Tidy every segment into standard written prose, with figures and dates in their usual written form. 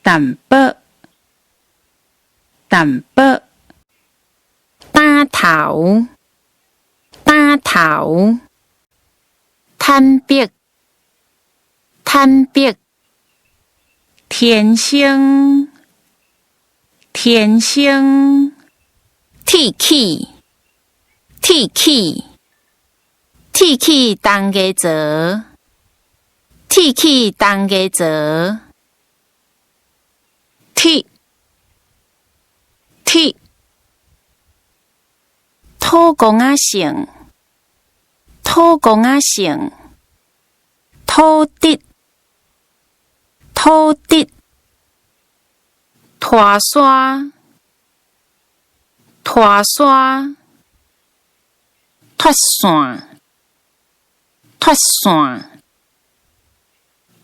淡薄，淡薄。擔頭，擔頭。坦白，坦白。天生，天生。鐵齒，鐵齒。鐵齒銅牙槽，鐵齒銅牙槽。鐵，鐵。土公仔性，土公仔性。土滴，土滴。拖沙，拖沙。脫線，脫線。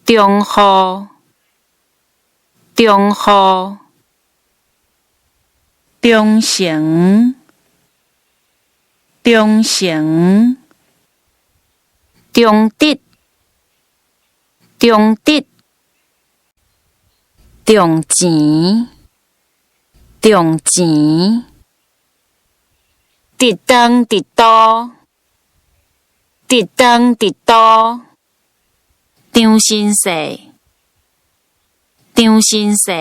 中雨，中雨。忠誠，忠誠。重疊，重疊。重錢，重錢。直腸直肚，直腸直肚。張新世，張新世。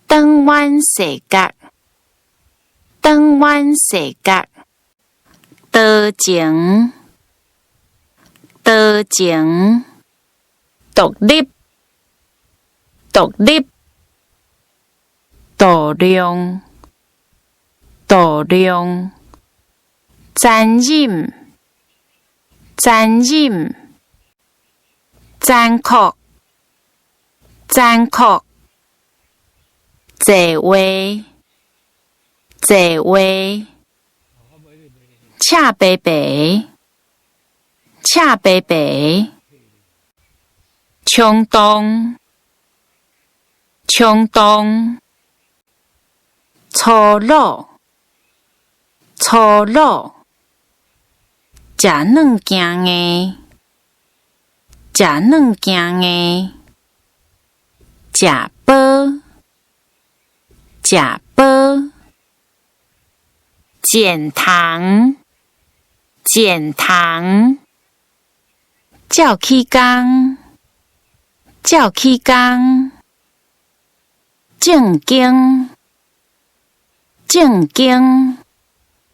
轉彎踅角，轉彎踅角。多情，多情。獨立，獨立。度量，度量。殘忍，殘忍。殘酷，殘酷。坐話，坐話。赤白白，赤白白。衝動，衝動。粗魯，粗魯。食軟驚硬，食軟驚硬。食飽，食飽。剪糖，剪糖。照起工，照起工。正經，正經。